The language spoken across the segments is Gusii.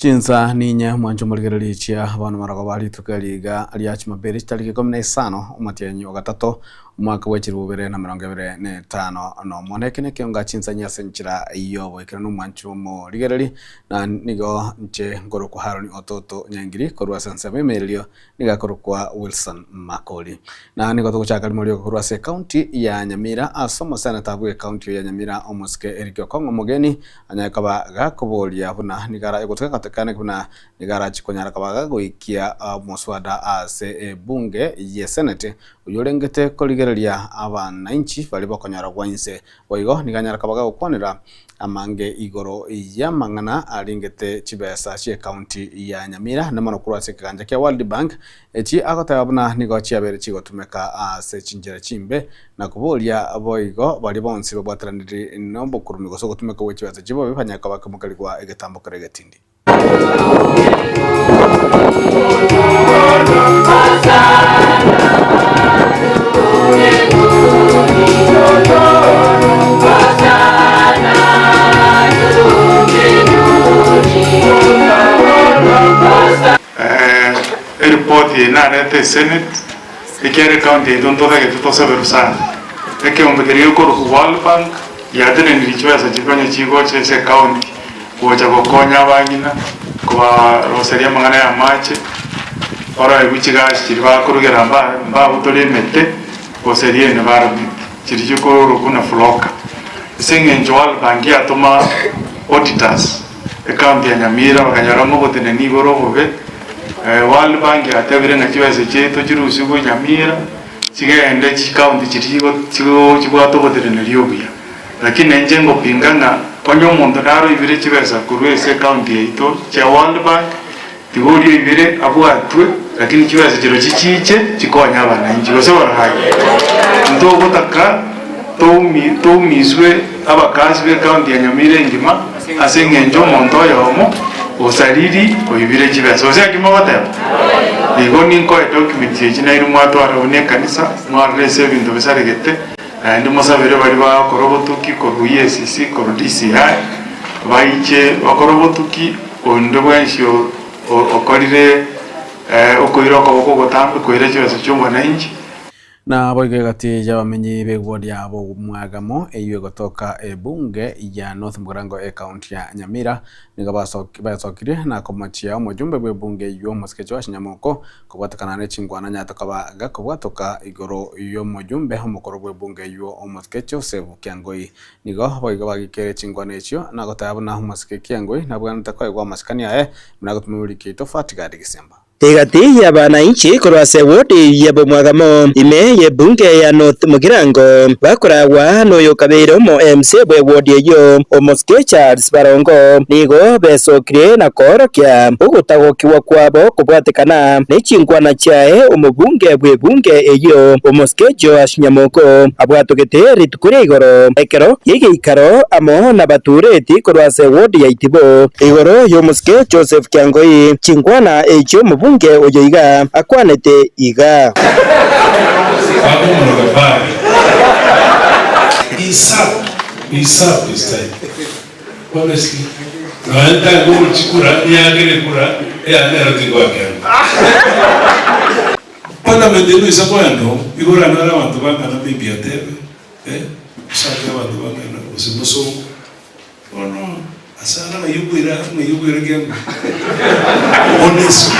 Chinsa ninye mwanche omorigereria chia bono marogoba rituko eri iga ria Jumapili chitariki ikomi na isano omotienyi o gatato omwaka bwe chilifu bibere na emerongo ebere na etano nomo. Na eke nekionga chinsa inye ase enchera y'oboikeranu omwanchi omorigereri na nigo inche nkorokwa Haron Ototo Nyangiri korwa ase ensemo y'emeererio nigo akorokwa Wilson Makori. Na nigo togochaka rimo rioka korwa ase ecounty ya Nyamira ase omoseneta bw'ecounty ya Nyamira omosike Eric Okong'o Omogeni anyare koba gakoboria buna nigo ara gose gagotekana buna nigo arache konyara koba gagoikia omoswada ase ebunge ye senate oyio orengete korigereria abanainchi baria bokonyora gwa inse. Boigo nigo anyare koba gagokwanera amange igoro y'amang'ana arengete chibesa chi'ecounty ya Nyamira na mono korwa ase ekegancha kia World Bank echi agoteba buna nigo chiabeire chigotumeka ase chinchera chimbe na koboria boigo baria bonsi babwataraniri nobokurumi gose ogotumeka gwe chibesa chibobe banyare koba bakomokerigwa egetambo kere egetindi. Eripoti eye narete esenate, ekiagera ecounty yaito ntotagete toseberwe sana. Ekeombe keria gekorokwa World Bank giatenenirie chibesa chikonye chigocha ase ecounty gocha gokonya abang'ina kobaroseria amang'ana ya amache, baroegwe chigasi chiria bakorugera mbabutore emete goseria environment chiria chikorokwa buna floka. Ase eng'encho World Bank yatoma auditors ecounty ya Nyamira bakanyora ng'a oboteneni igoro obobe, World Bank yatebire ng'a chibesa chiaito chirusigwe Nyamira chigende chicounty chiria chibwate oboteneneri obuya. Lakini inche ngopinga ng'a onye omonto naroibire chibesa korwa ase ecounty yaito chia World Bank, tiga oria oibire abwatwe, lakini chibesa chirochio chiche chikonye abananchi. Gose bono aye? Ntogotaka toumi toumiswe abakasi b'ecounty ya Nyamira engima ase eng'encho omonto oyomo osariri oibire chibesa. Gose naki mogoteba? Igo ninkoe documents echi nairwe mwatwara buna ekanisa, mwarora ase ebinto bisaregete. Naende mosabere baria bagokora obotuki korwa EACC, korwa DCI, baiche bakore obotuki, onde bwensi okorire okoira okoboko ogotambe koira chibesa chi'omwananchi. Naboigo egati y'abamenyi b'egwodi ya Bomwagamo eyio egotoka ebunge ya North Mugirango ecounty ya Nyamira nigo basokirie na komochia omojumbe bw'ebunge eyio omosike Joash Nyamoko Kobwatekana ne chinkwana nyatoka gakobwatoka igoro y'omojumbe omokoro bw'ebunge eyio omosike Joseph Kiangoi. Nigo boigo bagikere chinkwana echio na goteba buna omosike Kiangoi nabwenerete koegwa amasikani aye buna gotumia keito Fatgard Gisemba. Egati y'abananchi korwa ase ewodi ya Bomwagamo ime y'ebunge ya North Mugirango bakoragwa noyokabeire omo MC bw'ewodi eyio omosike Charles Barongo nigo besokirie na koorokia ogotagokigwa kwabo kobwatekana ne chinkwana chiaye omobunge bw'ebunge eyio omosike Joash Nyamoko abwatogete rituko ria igoro ekero gi'egeikaro amo nabatuureti korwa ase ward ya Itibo. Igoro y'omosike Joseph Kiangoi, chinkwana echio omobunge oyo iga akwanete iga. Honestly, nonya ntari kogora chikura, niakere ekura eyane ero tingoakerwa. Parliament eno ase kogenda oo, igo oranyore abanto bang'ana maybe atebe, eh, osake abanto bang'ana gose mosongo, bono ase aro ng'ai okoira ng'ai okoira kiang'u? Honestly,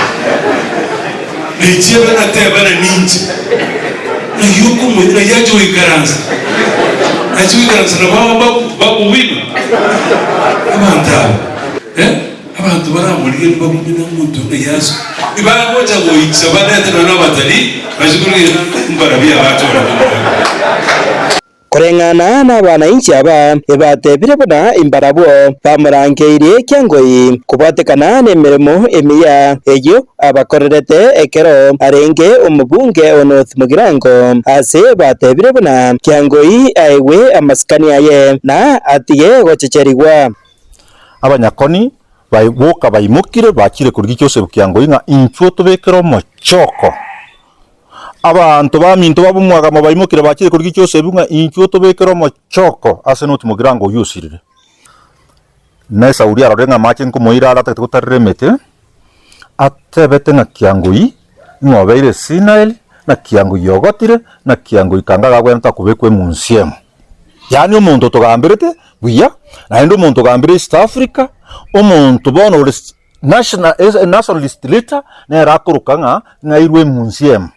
nechiebe natebana ninche, ng'ai okomoira ng'ai ache goikaransa, ache goikaransa na ba babu babu wino, abanto aba eh, abanto baramorigererie bagumie na omonto ng'ai ase Tibagocha goicha barete nonya nabatalii, bache korigena mbarabwo abachore komorora. Koreng'ana nabananchi aba, ebatebire buna imbarabwo bamorangeirie kiangoi kobwatekana nemeremo emiya eyio abakorerete ekero arenge omobunge o North Mugirango, ase batebire buna kiangoi aegwe amasikani aye na atige gochecherigwa. Abanyakoni boka baimokire bachire korigia Joseph kiangoi ng'a inchuo tobekere omochoko. Abanto baminto babomwagamo baimokire bachire korigia Josefu ng'a inchuo tobekere omochoko ase noti mogirango oyio osirire. Na Esauli arore ng'a amache nkomoira are atagete gotarera emete, atebete ng'a kiangoi ng'a obeire Sinaeli, na kiangoi ogotire, na kiangoi kanga gagwenerete akobekwa emunsi emo. Yaani omonto otogamberete buya, naende omonto ogambire East Africa, omonto bono ore national nationalist leader, nere akoroka ng'a ng'airwe emunsi emo.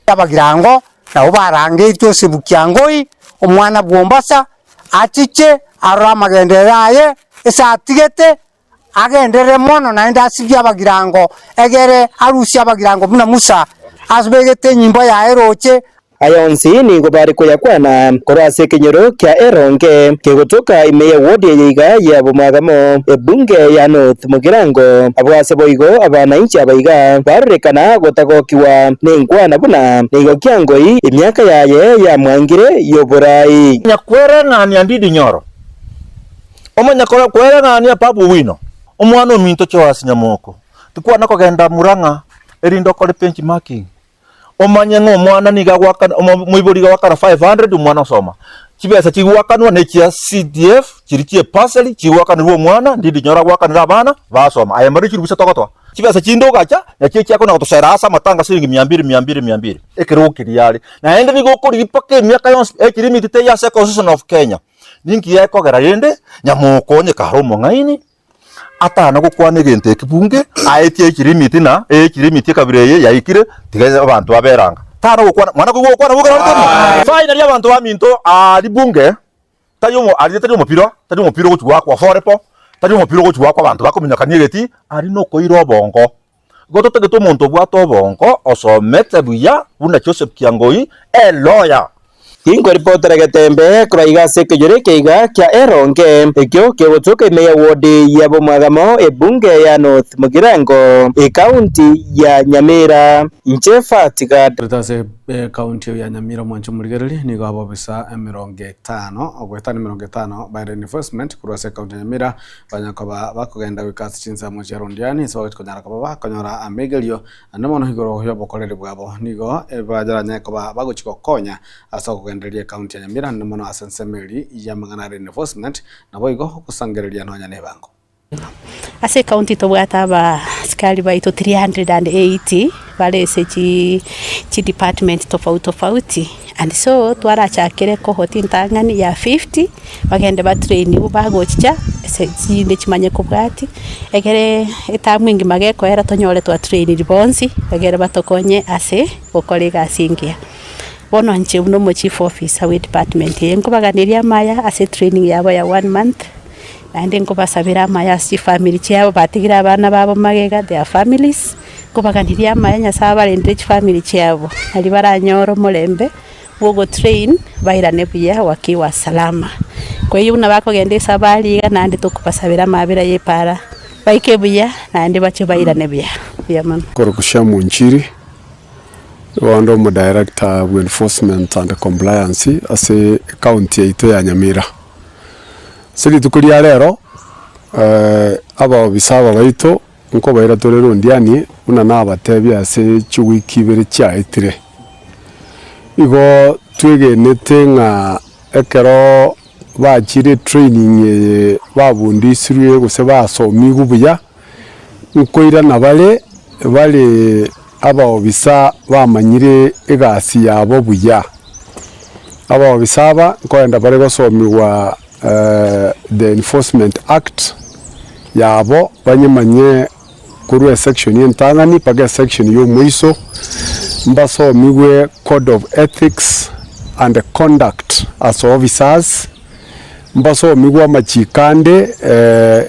Abagirango nabo barangetie Osebukiangoi, omwana bw'Ombasa, achiche arore amagenderero aye, ase atigete, agenderere mono naende asibie abagirango, egere arusie abagirango buna Musa asibegete enyimbo yaye roche. Aya onsi nigo bare koyakwana korwa ase ekenyoro kia Eronge, kegotoka ime ye ward eye iga ya Bomwagamo, ebunge ya North Mugirango. Abwo ase boigo abanainchi aba iga barorekana gotagokigwa nenkwana buna nigo kiangoi emiaka yaye yamwangire y'oborai. Nyakwereng'ania Ndindi Nyoro, Omonyakwereng'ania Babu Owino, Omwana ominto Joas Nyamoko, tikwana kogenda Murang'a erinde okore benchmarking. Omanye ng'a omwana nigo agoakana omoibori iga agoakana 500 omwana osoma. Chibesa chigoakanwa ne chia CDF chiria chie bursary chigoakanerwa omwana ndindi nyora agoakanera abana basoma. Aye mbaro chirusa togotoa. Chibesa chinde ogacha nachio chiakona gotosera ase amatanga siringi mia mbiri mia mbiri mia mbiri ekerogo keria are. Naende nigo okorigia mpaka emiaka yonsi age limit teiyo ase econstitution of Kenya. Ninki gekogera rende nyamokonye kare omong'aini atana gokwana egento eki bunge, aetie age limit na age limit ekabira eye yaikire tiga abanto baberanga. Tana gokwana mwana koigwa gokwana boka naro tari. Finally abanto baminto aria bunge tari omo aria tari omopira tari omopira ogochi goakwa forepo, tari omopira ogochi goakwa abanto bakominyokania egeti, aria nokoira obongo. Igo totagete omonto obwate obongo osomete buya buna Joseph Kiangoi, a lawyer. Tinkoripotera getembe korwa iga ase ekenyoro eke iga kia Eronge, ekio kegotoka ime ya ward ya Bomwagamo, ebunge ya North Mugirango, ekaunti ya Nyamira. Inche Fatiga. Koreta ase ekaunti eo ya Nyamira omwancho omorigereria nigo abobisa 50 ogoetania 50 ba reinforcement korwa ase ekaunti ya Nyamira Banya koba bakogenda goika ase chinsemo chia Londiani, ase bagochia konyara koba bakonyora amaigerio ande mono igoro y'obokoreri bwabo. Nigo baranyare koba bagochia gokonya ase okogendereria ekaunti ya Nyamira ande mono ase ensemo eria y'amang'ana a reinforcement, naboigo ogosangereria nonya nebango. Ase ekaunti tobwate abasikari baito 380 bare ase chidepartment tofauti tofauti and so twarachakire cohort entang'ani ya 50. Bagende batrainiwe bagochicha ase chinde chimanye kobwatia, egere etamu engima gekoera tonyore twatrainiri bonsi, egere batokonye ase gokora egasi engiya. Bono inche buna omo chief officer bwe edepartment eye nkobaganeria amaya ase etraining yabo ya one month, naende nkobasabera amaya ase chifamiri chiabo batigire abana babo magega their families, nkobaganeria amaya Nyasaye abarendere chifamiri chiabo, naria baranyore omorembe. Bw'ogotrain bairane buya wakiwa salama. Kwa hiyo buna bakogenda esabari iga naende tokobasabera amabera y'epaara baike buya naende bache bairane buya. Mbuya mono. Korokwa Shem Onchiri, nigo onde omo-director bwa enforcement and compliance ase ecounty yaito ya Nyamira. Ase rituko ria rero, abaofisa aba baito nkobaira tore Londiani buna nabatebia ase chiwiki ibere chiaetire. Igo twegenete ng'a ekero bachire etraining eye babundisirwe gose basomigwe buya, nkoirana bare, bare abaofisa bamanyire egasi yabo buya. Abaofisa aba nkoenda bare gosomigwa the enforcement act yabo banyemanye. Korwa esection y'entang'ani mpaka esection y'omoiso, mbasomigwe code of ethics and conduct as officers, mbasomigwe amachiko ande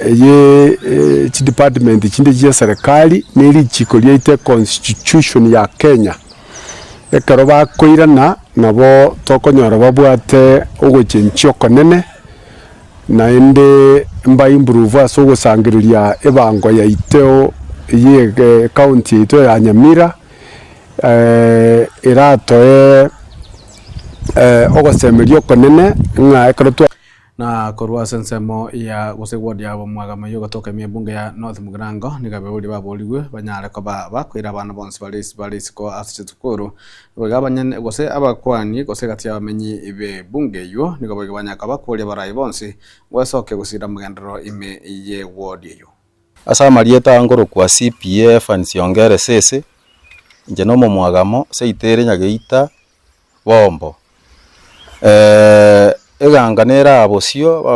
ye chidepartment chinde chia eserekari, na erichiko riaito econstitution ya Kenya. Ekero bakoirana nabo tokonyora babwate ogochenchia okonene. Naende mbaimprove ase ogosangereria ebango yaito ye ecounty yaito ya Nyamira, eratoe ogosemeria okonene ng'a ekero twa. Na korwa ase ensemo ya gose eward ya Bomwagamo eyio egotoka ime ebunge ya North Mugirango, nigo abaibori baborigwe banyare koba bakoira abana bonsi bare bare isiko ase chisukuru. Boigo abanyene gose abakuani gose egati y'abamenyi b'ebunge eyio nigo boigo banyare koba bakoria abarai bonsi gwesokia gosira amagenderero ime y'eward eyio. Ase amarieta nkorokwa CPA Evans Ongere Sese, inche nomomwagamo, seito ere Nyageita, Bombo. Eganga nere aa bosio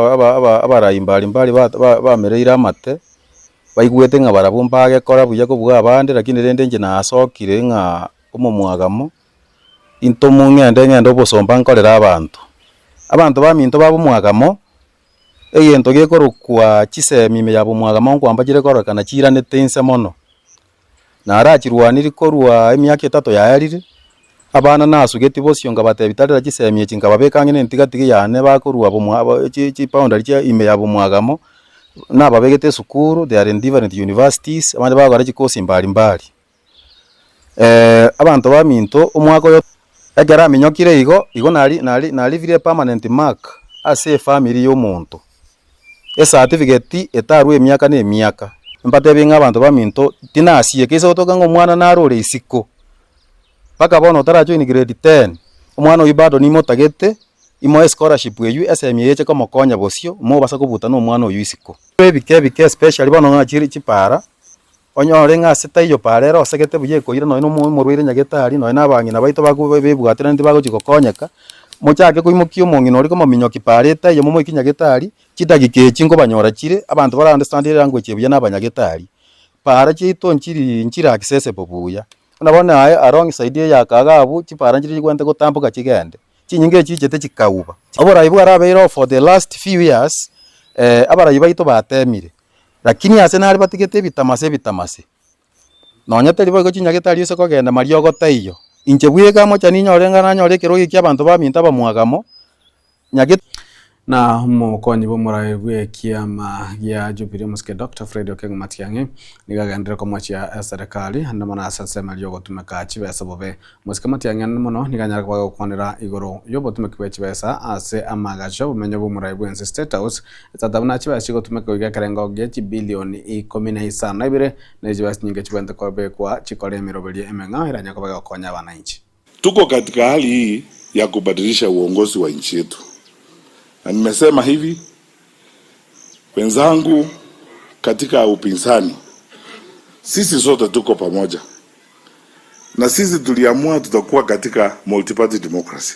abarai mbari mbari bamereire amate, baigwete ng'a barabwo mbagekora buya kobua abande, lakini rende inche nasokire ng'a omomwagamo, into mong'ende ng'ende obosomba nkorere abanto. Abanto baminto ba bomwagamo, egento gekorokwa chisemi ime ya bomwagamo nkwamba chire kororekana chiiranete inse mono. Narachirwanirie korwa emiaka etato yaerire, abana nasugeti bosio nkabatebia tarera chisemi echi nkababeka ang'e nentigatigi yane bakorwa bomwa chi chiboundary chia ime ya bomwagamo, nababegete esukuru they are in different universities, abande bagokora chikosi mbari mbari. Abanto baminto omwaka oyo ekero aminyokire igo, igo nari nari narivire permanent mark ase efamiri ya omonto. Ecertificate etarwe emiaka na emiaka. Mbatebie ng'a abanto baminto tinasieka ase gotoka ng'a omwana naro ore isiko mpaka bono otarajoin grade ten, omwana oyio bado nimotagete imoe escholarship eywo esemi eye eche komokonya bosio mobasa kobuta na omwana oyio isiko. Ebike ebike especially bono ng'a chire chipara Onyore ng'a ase taiyo paara ere osegete buya ekoira nonya na omorwaire nyagetari, nonya na abang'ina baito bebwateraneti bagochia gokonyeka, mochake koimokia omong'ina oria komominyokia paara etaiyo momoikie nyagetari, chidagika echi nkobanyora chire, abanto bara understand elanguage eye buya na abanyagetari. Paara chiaito nchiri nchire accessible buya. Buna bono aye alongside eye ya kaga abwo, chipaara nchire chigwenerete gotamboka chigende, chinyinga echi chichete chikauba. Oborai bwarabeire oo for the last few years, abarai baito batemire. Lakini aase nare batigete ebitamase ebitamase, nonya teri boigo chinyagetari ase kogenda mariogo taiyo. Inche bweka mocha ninyore ng'a nanyore ekerogo eki abanto baminto abamwagamo, nyage. Na omokonyi bw'omorai bw'ekiama gia Jubilee omosike Doctor Fred Okengo Matiang'i nigo agenderere komochia eserekari ande mono ase ensemo eria y'ogotumeka chibesa bobe. Omosike Matiang'i ande mono nigo anyare koba agokwanera igoro y'obotumeki bwe chibesa ase amagacho obomenyo bw'omorai bw'ense State House Tata buna chibesa chigotumeka goika ekerengo gie chibilioni ikomi na isano na ibere, ne chibesa chinyinge chibwenerete kobekwa chikore emeroberio emeng'ao eranyare koba egokonya abananchi. Tuko katika hali hii ya kubadilisha uongozi wa nchi yetu, na nimesema hivi, wenzangu katika upinzani, sisi sote tuko pamoja, na sisi tuliamua tutakuwa katika multiparty democracy.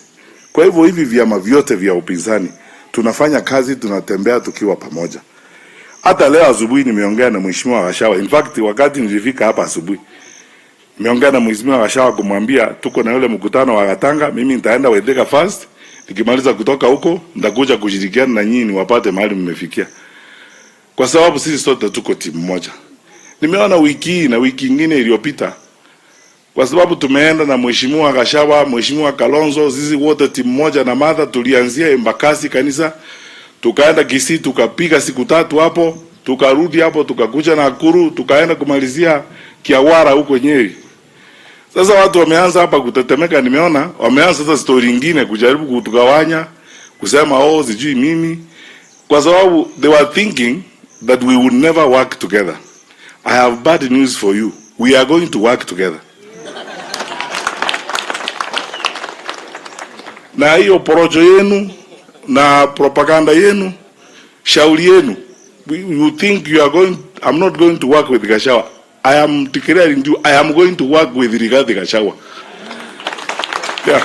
Kwa hivyo hivi vyama vyote vya upinzani tunafanya kazi, tunatembea tukiwa pamoja. Hata leo asubuhi nimeongea na mheshimiwa Gachagua. In fact, wakati nilifika hapa asubuhi nimeongea na mheshimiwa Gachagua kumwambia tuko na yule mkutano wa Gatanga, mimi nitaenda Waithika first, nikimaliza kutoka huko nitakuja kushirikiana na nyinyi niwapate mahali mmefikia, kwa sababu sisi sote tuko timu moja. Nimeona wiki hii na wiki ingine iliyopita, kwa sababu tumeenda na mheshimiwa Gachagua, mheshimiwa Kalonzo, sisi wote timu moja na Martha, tulianzia Embakasi kanisa, tukaenda Kisii, tukapiga siku tatu hapo, tukarudi hapo, tukakuja Nakuru, tukaenda kumalizia Kiawara huko Nyeri. Sasa watu wameanza hapa kutetemeka, nimeona wameanza sasa story ingine kujaribu kutugawanya, kusema oh, sijui mimi, kwa sababu they were thinking that we would never work together. I have bad news for you. We are going to work together. Na hiyo porojo yenu na propaganda yenu, shauri yenu, you think you are going, I'm not going to work with Gachagua. I am declaring you, I am going to work with Rigathi Gachagua. Yeah.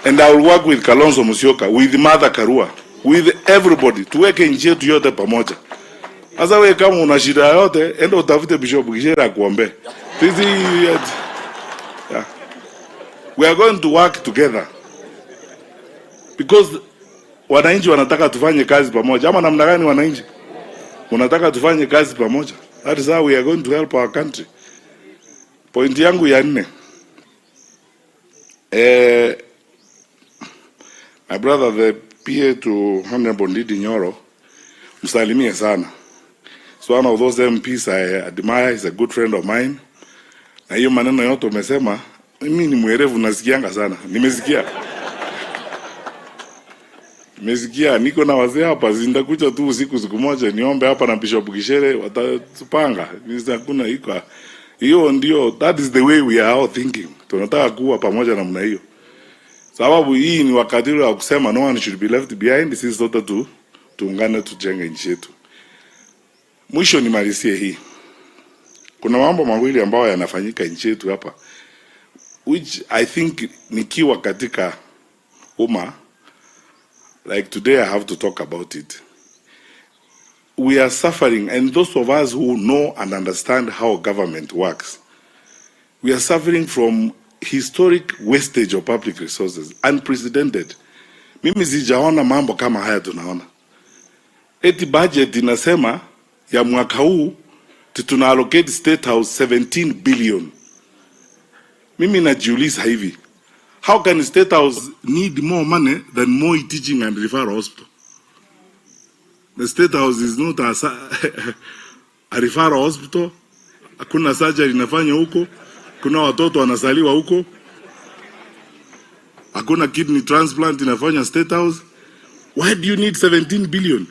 And I will work with Kalonzo Musyoka, with Martha Karua, with everybody. Tuweke nchi yetu yote pamoja. Sasa wewe kama una shida yote, enda utafute Bishop Gishera akuombe. Sisi yeah. We are going to work together. Because wananchi wanataka tufanye kazi pamoja. Ama namna gani wananchi? Unataka tufanye kazi pamoja. That is how we are going to help our country. Point yangu ya nne. My brother the PA to Honorable Ndindi Nyoro, msalimie sana. So one of those MPs I admire, is a good friend of mine. Na hiyo maneno yote umesema, mimi ni mwerevu nasikianga sana. Nimesikia. Nimesikia niko na wazee hapa, si nitakuja tu usiku siku moja niombe hapa na Bishop Gishere watatupanga. Hakuna iko hiyo, ndio that is the way we are all thinking. Tunataka kuwa pamoja namna hiyo, sababu hii ni wakati ule wa kusema no one should be left behind. Sisi sote tu tuungane, tujenge nchi yetu. Mwisho nimalizie hii, kuna mambo mawili ambayo yanafanyika nchi yetu hapa which I think nikiwa katika umma like today I have to talk about it. We are suffering, and those of us who know and understand how government works, we are suffering from historic wastage of public resources, unprecedented. Mimi sijaona mambo kama haya tunaona. Eti budget inasema ya mwaka huu tuna allocate State House 17 billion. Mimi najiuliza hivi, how can State House need more money than Moi Teaching and Referral Hospital? The State House is not a, a referral hospital. Hakuna surgery inafanya huko, kuna watoto wanazaliwa huko, hakuna kidney transplant inafanya State House. Why do you need 17 billion?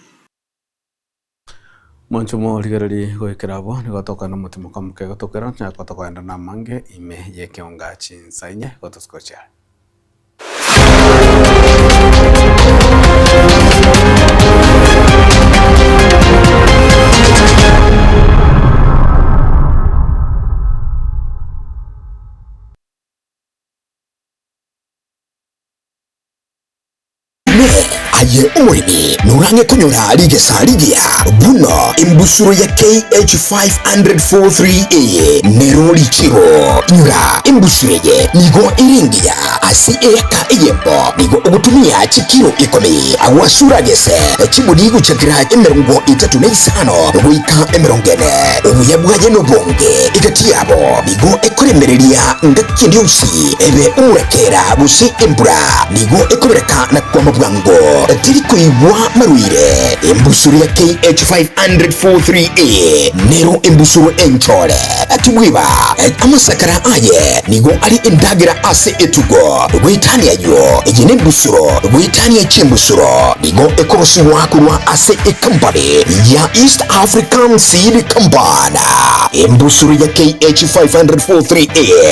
Mwancho morigererie goikera abwo nigo tokogenda omotimo kamoke gotokera nchako tokogenda na amange ime y'ekeonga chinsa inye gotosikochia. Inee, aye omoremi, norang'e konyora rigesa rigiya buna embusuro ya KH543 eye nero richigo? Inyora embusuro eye nigo ere engiya ase eeka eyemo nigo ogotumia chikiro ikomi agwasura gese chiburi gochakera emerongo etato na isano goika emerongo ene. Obuya bwaye nobonge egati yabo nigo ekoremereria ngaki ende yonsi ebe omorakera gose embura nigo ekobereka na kwama bwango teri koigwa marwaire. Embusuro ya KH543A nero embusuro enchore tibweba amasakara aye nigo are endagera ase etugo goetania ayio. Eye nembusuro goetania chimbusuro nigo ekorosigwa korwa ase ecompany ya East African Seed Company. Embusuro ya KH543A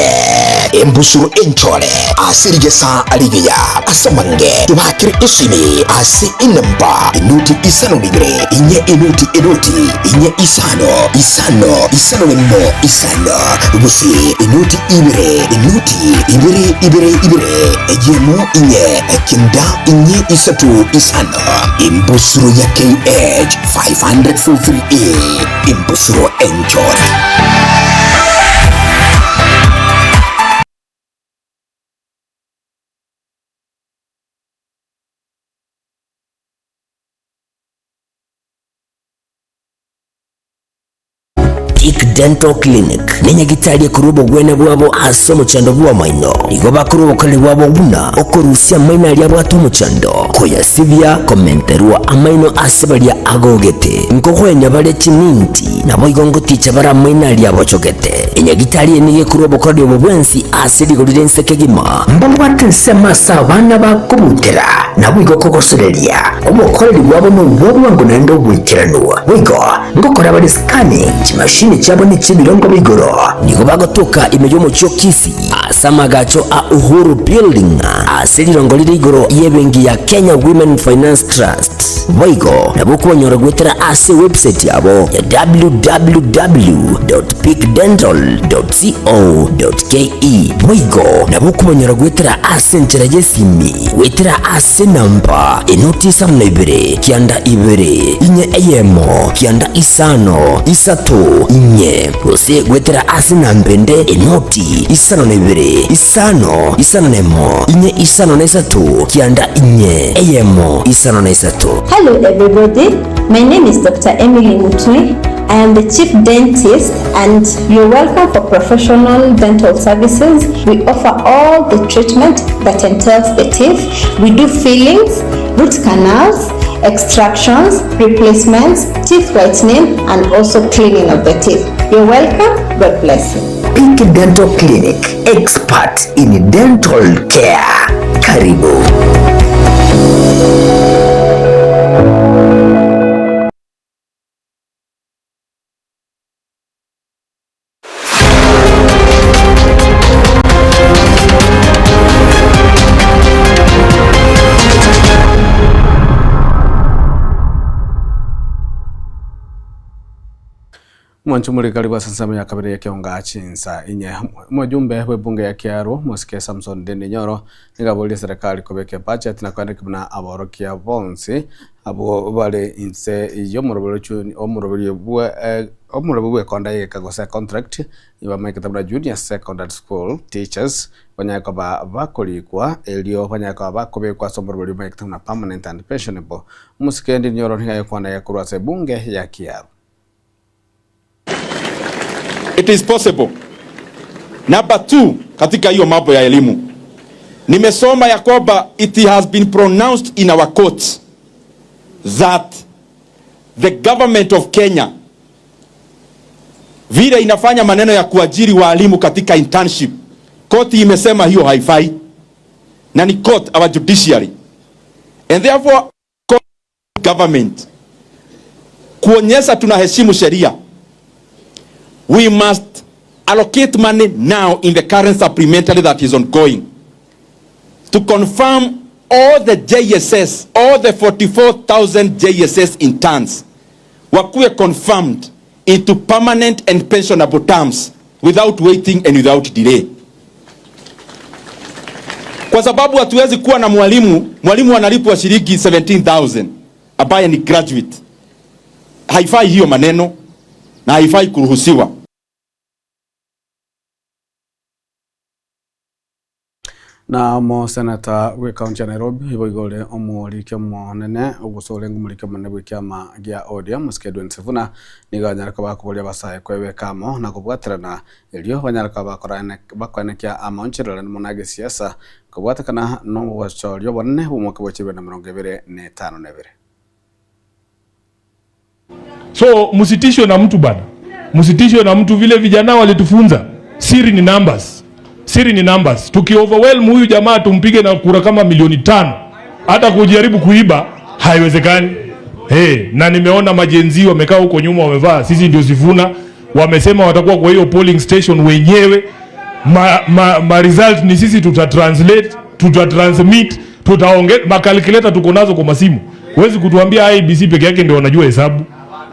embusuro enchore ase rigesa rigiya ase amange. Tobakere esimi ase enamba enuti isano na ibere inye enuti enuti inye isano isano isano nemo isano gose enuti ibere enuti ibere ibere ibere eyemo inye kenda inye isato isano. Embusuro ya KH543A embusuro enchore. Peak Dental Clinic nenyagitari ekorwa obogwene bwabo ase omochando bw'amaino. Nigo bakorwa obokoreri bwabo buna okorusia amaino aria abwate omochando, koyasibia, komenterwa amaino ase baria agogete, nkogwenia bare chiminti, naboigo ngoticha bare amaino aria abochogete. Enyagitari eye nigo ekorwa obokoreri obo bwensi ase rigori ri'ense kegima. Mbabwate ensemo ase abana bakobutera, naboigo kogosoreria. Obokoreri bwabo nobw'obwango naende oboikeranu. Boigo ngokora bare scanning, chimashini chiabo nechi'ebirongo bia igoro. Nigo bagotoka ime y'omochie o Kisii ase amagacho a Uhuru Building ase rirongo rire igoro y'ebenki ya Kenya Women Finance Trust. Boigo nabo okobanyora goetera ase ewebsite yabo ya www.peakdental.co.ke. Boigo nabo okobanyora goetera ase enchera y'esimi goetera ase enamba enoti isano na ibere kianda ibere inye eyemo kianda isano isato inye gose goetera ase enamba ende enoti isano na ibere isano isano na emo inye isano na isato kianda inye eyemo isano na isato. Hello everybody, my name is Doctor Emily Mutui, I am the chief dentist and you're welcome for professional dental services. We offer all the treatment that entails the teeth. We do fillings, root canals, extractions, replacements, teeth whitening and also cleaning of the teeth. You're welcome. God bless you. Peak Dental Clinic, expert in dental care. Karibu. Mwancho muri karibu ase ensemo ya kabere y'ekeonga chinsa inye. Omojumbe bw'ebunge ya Kiaru, Mosike Samson Ndindi Nyoro, nigo aborie serikali kobeka ebudget na koeneki buna aborokia bonsi abwo bare inse y'omoroberio omoroberio bwe omoroberio bw'ekonda y'egeka gose contract bamaikete buna Junior Secondary School Teachers banyare koba bakorikwa erio banyare koba bakobekwa ase omoroberio omaikete buna permanent and pensionable. Omosike Ndindi Nyoro nigo agokwana iga korwa ase ebunge ya Kiaru. It is possible. Number two, katika hiyo mambo ya elimu nimesoma ya kwamba it has been pronounced in our courts that the government of Kenya vile inafanya maneno ya kuajiri waalimu katika internship, koti imesema hiyo haifai, na ni court, our judiciary, and therefore government kuonyesha tunaheshimu sheria, we must allocate money now in the current supplementary that is ongoing to confirm all the JSS, all the 44,000 JSS interns wakuwe confirmed into permanent and pensionable terms without waiting and without delay, kwa sababu hatuwezi kuwa na mwalimu mwalimu analipwa shilingi 17,000 ambaye ni graduate. Haifai hiyo maneno na haifai kuruhusiwa. Na omoseneta bw'ecounty ya Nairobi ibo igo ore omoriki omonene gose orenge omoriki omonene bw'ekiama gia ODM Mosike Edwin Sifuna nigo anyare koba akoboria abasae kwebeka amo na kobwaterana erio banyare koba bakorane bakoenekia amaonchererano mono agesiasa kobwatekana na obochori obonene bw'omwaka bwa chibere na emerongo ebere na etano na ebere. So msitishwe na mtu bana, msitishwe na mtu. Vile vijana walitufunza siri ni numbers, siri ni numbers. Tuki overwhelm huyu jamaa tumpige na kura kama milioni 5, hata kujaribu kuiba haiwezekani. Hey, na nimeona majenzi wamekaa huko nyuma wamevaa sisi ndio Sifuna, wamesema watakuwa kwa hiyo polling station wenyewe. Ma result ni sisi tuta translate, tuta transmit, tutaonge makalkuleta tuko nazo kwa masimu. Huwezi kutuambia IEBC peke yake ndio wanajua hesabu.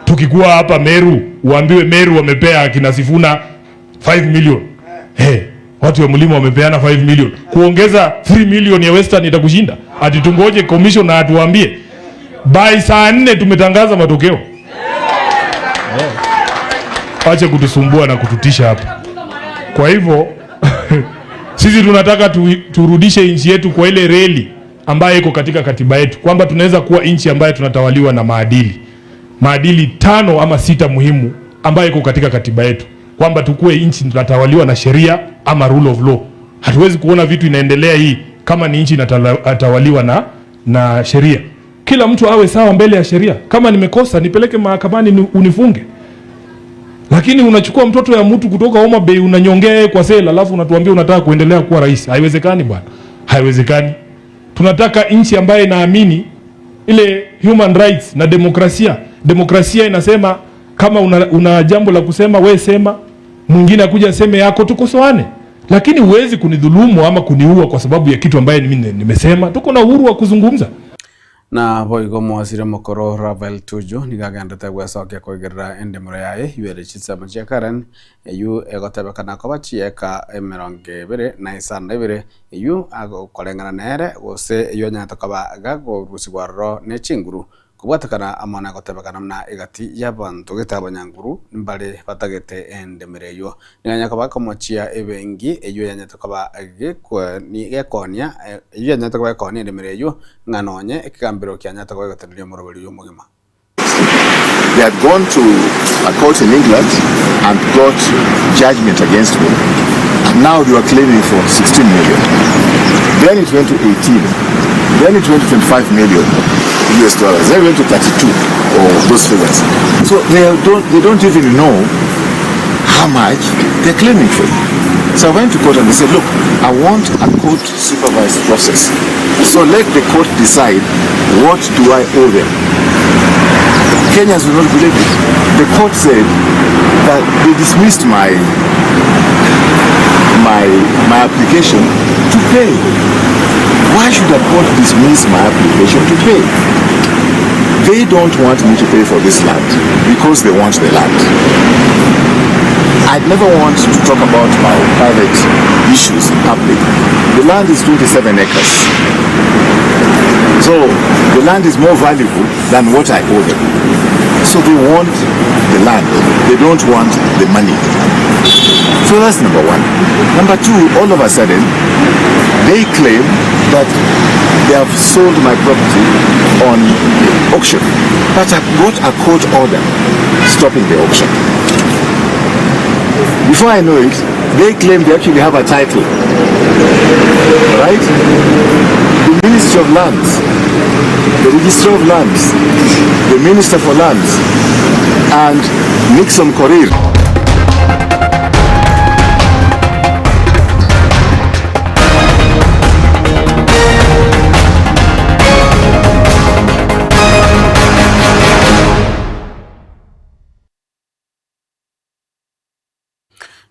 Tukikuwa hapa Meru, uambiwe Meru wamepea akina Sifuna 5 million. Hey, watu wa mlima wamepeana 5 million. Kuongeza 3 million ya Western itakushinda? Ati tungoje commission na atuambie. By saa 4 tumetangaza matokeo. Ache kutusumbua na kututisha hapa. Kwa hivyo sisi tunataka turudishe nchi yetu kwa ile reli ambayo iko katika katiba yetu, kwamba tunaweza kuwa nchi ambayo tunatawaliwa na maadili. Maadili 5 ama 6 muhimu ambayo iko katika katiba yetu, kwamba tukue nchi tunatawaliwa na sheria ama rule of law. Hatuwezi kuona vitu inaendelea hii kama ni nchi inatawaliwa na sheria. Kila mtu awe sawa mbele ya sheria. Kama nimekosa nipeleke mahakamani unifunge. Lakini unachukua mtoto ya mtu kutoka Homa Bay unanyongea yeye kwa sela, alafu unatuambia unataka kuendelea kuwa rais. Haiwezekani bwana. Haiwezekani. Tunataka nchi ambayo inaamini ile human rights na demokrasia. Demokrasia inasema kama una jambo la kusema we sema, mwingine akuja aseme yako, tukosoane. Lakini huwezi kunidhulumu ama kuniua kwa sababu ya kitu ambaye mimi nimesema. Tuko na uhuru wa kuzungumza. Na boigo mwasire mokoro Rafael Tuju nigagendete gwecokia kuigirira endemero yaye ywere chisemo chia Karen eyu egotebekana koba chieka emerongo ebere na isano na ibere eyu agokoreng'ana nere gose eyu anyarete koba gakorusigwa ororo ne chinguru kobwatekana amo na gotebekana muna egati ya bantu gete abanyanguru mbare batagete endemero eyo. Niganya koba komochia ebenki eyo yanyarete koba gekonia eyo yanyarete koba gekonia endemero eyo ng'a nonye ekegambero kianyarete koba gegoteneria omoroberi oyo omogima. They had gone to a court in England and got judgment against me, and now they were claiming for 16 million. Then it went to 18. Then it went to 25 million US dollars. Then it went to 32 or those figures. So they don't even know how much they're claiming for. So I went to court and they said, look, I want a court supervised process. So let the court decide what do I owe them. Kenyans will not believe it. The court said that they dismissed my my my application to pay. Why should a court dismiss my application to pay? They don't want me to pay for this land because they want the land. I'd never want to talk about my private issues in public. The land is 27 acres. So the land is more valuable than what I owe them. So they want the land. They don't want the money. So that's number one. Number two, all of a sudden, they claim that they have sold my property on auction. But I've got a court order stopping the auction. Before I know it, they claim they actually have a title. Right? The Ministry of Lands, the Registrar of Lands, the Minister for Lands, and Nixon Korir.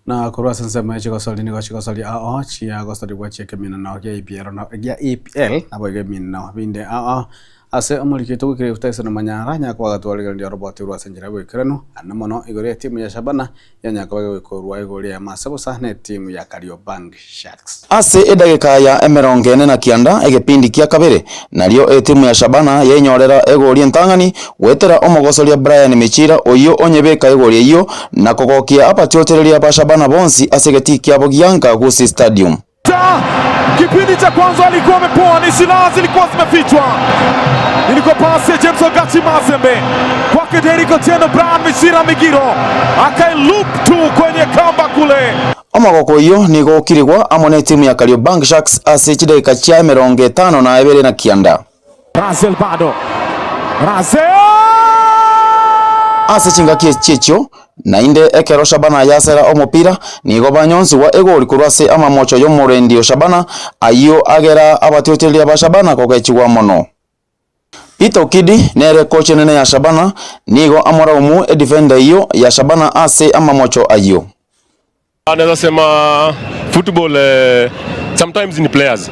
Na korwa ase ensemo ye chigosori nigo chigosori ao chiagosorigwa chi'ekeminano gia EPL na gia EPL naboigo eminano binde ao ase omoriki oito bw'ekerebu Tyson Manyara nyakoba agatwarigereria oroboti rwa ase enchera y'oboikeranu ande mono igoro y'etimu ya Shabana yanyakoba egoikorwa igoro eyemo ase bosa na etimu ya Kariobangi Sharks. Ase edageka ya emerongo ene na kianda egepindi kia kabere, nario etimu ya Shabana yenyorera egori entang'ani goetera omogosoria Brian Michira oyio onyebeka egori eyio na kogokia abatiotereria ba Shabana bonsi ase egetii kiabo gianka Gusii Stadium. Kipindi cha kwanza alikuwa amepoa, ni silaha zilikuwa zimefichwa. Ilikuwa pasi ya James Ogachi Mazembe kwake Derrick Otieno, Brian Michira Migiro akailoop tu kwenye kamba kule. Omogoko oyio nigo okirigwa amo netimu ya Kariobangi Sharks ase chidakika chia emerongo etano na ebere na kianda. Razel bado Razel! Ase chingaki echi echio, naende ekero Shabana yasera omopira, nigo banyonsigwa egori korwa ase amamocho y'omorendi o Shabana, ayio agera abatiotereria ba Shabana kogechigwa mono. Peter Okidi nere kocha enene ya Shabana, nigo amoraumu edifenda eyio ya Shabana ase amamocho ayio. Naweza sema football eh, sometimes ni players.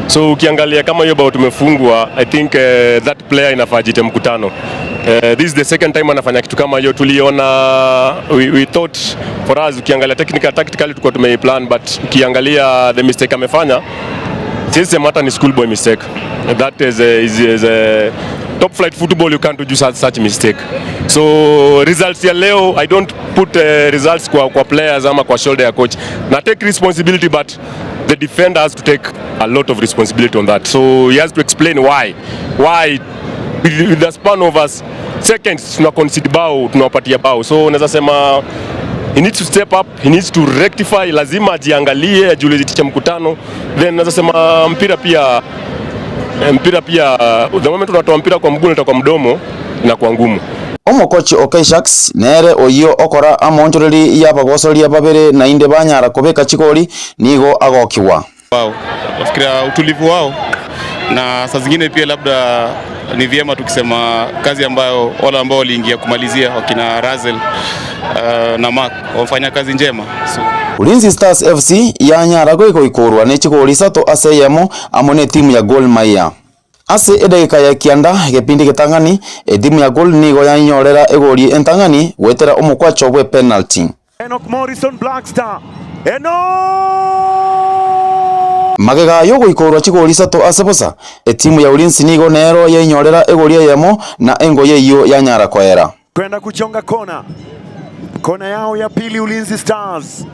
So ukiangalia kama hiyo bao tumefungwa, I think eh, that player inafaa ajite mkutano. Eh, this is the second time anafanya kitu kama hiyo. Tuliona we thought for us, ukiangalia technical tactically tulikuwa tumeiplan, but ukiangalia the mistake amefanya, siwezi sema hata ni schoolboy mistake. That is a top flight football, you can't do such mistake. So results ya leo, I don't put results kwa players ama kwa shoulder ya coach. Na take responsibility but the defender has to take a lot of responsibility on that. So he has to explain why. Why with the span of us seconds tuna concede bao, tunawapatia bao. So naweza sema he needs to step up, he needs to rectify, lazima ajiangalie, ajiulize ticha mkutano. Then naweza sema mpira pia the moment unatoa mpira kwa mguu unatoa kwa mdomo inakuwa ngumu. Omokochi o K-Sharks nere oyio okora amonchoreri y'abagosoria babere nainde banyara kobeka chigori nigo agokiwa. Wao nafikiria utulivu wao na saa zingine pia labda ni vyema tukisema kazi ambayo wale ambao waliingia kumalizia wakina Razel na Mark wamefanya kazi njema so. Ulinzi Stars FC yanyara goikoikorwa ne chigori isato ase eyemo amo ne timu ya Gor Mahia. Ase edagika ya kianda egepindi getang'ani etimu ya Gor nigo yanyorera egori entang'ani goetera omokwacho bwe penalty. Enoch Morrison Blackstar. Enoch! Magega yogoikorwa chigori isato ase bosa etimu ya Ulinzi nigo nero yenyorera egori eyemo na engo yeiyo yanyara koera. Kwenda kuchonga kona. Kona yao ya pili Ulinzi Stars.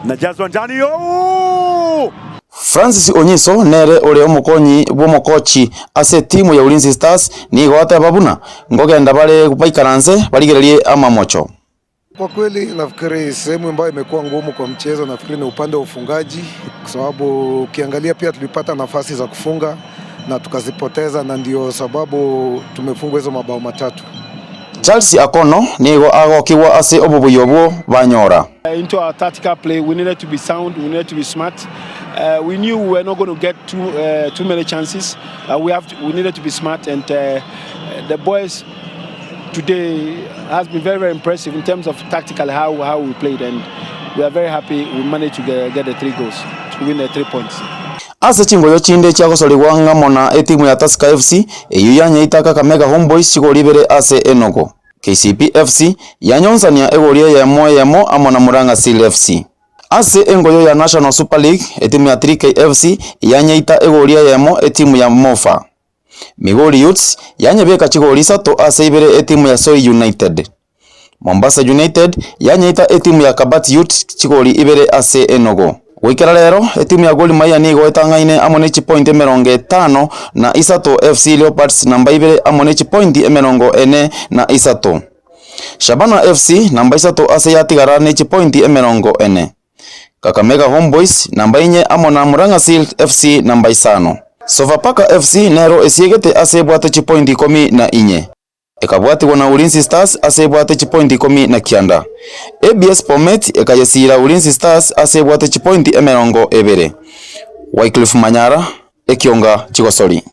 Najazwa ndani yo! Francis Onyiso nere ore omokonyi bw'omokochi ase timu ya Ulinzi Stars nigo ateba buna ngogenda bare baikaranse barigererie amamocho. Kwa kweli nafikiri sehemu ambayo imekuwa ngumu kwa mchezo nafikiri ni upande wa ufungaji, kwa sababu ukiangalia pia tulipata nafasi za kufunga na tukazipoteza, na ndio sababu tumefungwa hizo mabao matatu. Charles Akono nigo agokigwa ase obobuya obwo banyora. Into our tactical play, we needed to be sound, we needed to be smart. We knew we were not going to get too many chances. We needed to be smart, and the boys today has been very, very impressive in terms of tactically how we played, and we are very happy we managed to get the three goals to win the 3 points. Ase chingoyo chinde chiagosorigwa ng'amo na etimu ya Tusker FC eywo yanyeita Kakamega Homeboyz chigori ibere ase enogo. KCB FC yanyonsania egori eyemo eyemo amo na Murang'a Seal FC. Ase engoyo ya National Super League etimu ya 3K FC yanyeita egori eyemo etimu ya Mofa. Migori Youths yanyebeka chigori isato ase ibere etimu ya Soy United. Mombasa United yanyeita etimu ya Kabati Youth chigori ibere ase enogo. Goikera rero etimu ya Gor Mahia nigo etang'aine amo ne chipointi 53, FC Leopards namba ibere amo ne chipointi 43. Shabana FC namba isato ase yatigara ne chipointi 40. Kakamega Homeboyz namba inye amo na Murang'a Seal FC namba isano. Sofapaka FC nero esiegete ase ebwate chipointi 14. Ekabwatigwa na Ulinzi Stars ase ebwate chipointi 19. ABS Bomet ekayesira Ulinzi Stars ase ebwate chipointi 20. Wycliffe Manyara, Ekionga Chigosori.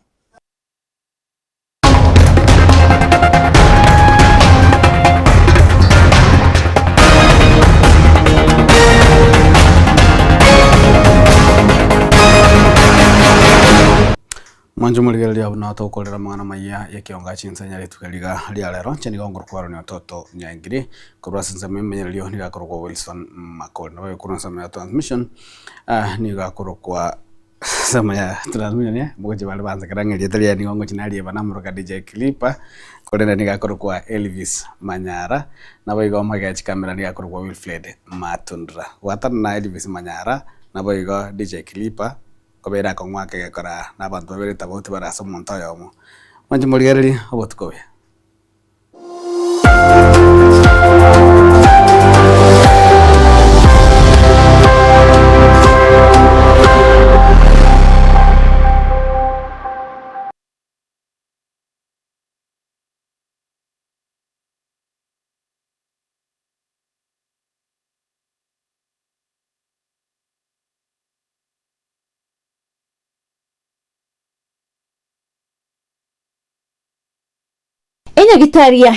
Mwancho morigereria buna tokorera mang'ana maya ya chinsanya rituko riga ria rero chenigo ngorokwarwa ni ototo nyangiri korwa ase ensemo emenyererio niga akorokwa Wilson Makori nabo korwa ensemo ya transmission nigo akorokwa ensemo ya transmission ya mogochi bare bansekera ng'a erieta riaye nigo ngochi narieba namoroka DJ Clipper korende nigo akorokwa Elvis Manyara nabo igo omogea chikamera nigo akorokwa Wilfred Matundra gwatana na Elvis Manyara nabo igo DJ Clipper kobera akong'waka egekora na abanto babere tofauti bare ase omonto oyomo mwanche morigereria obotuko buya. Enyagitari ya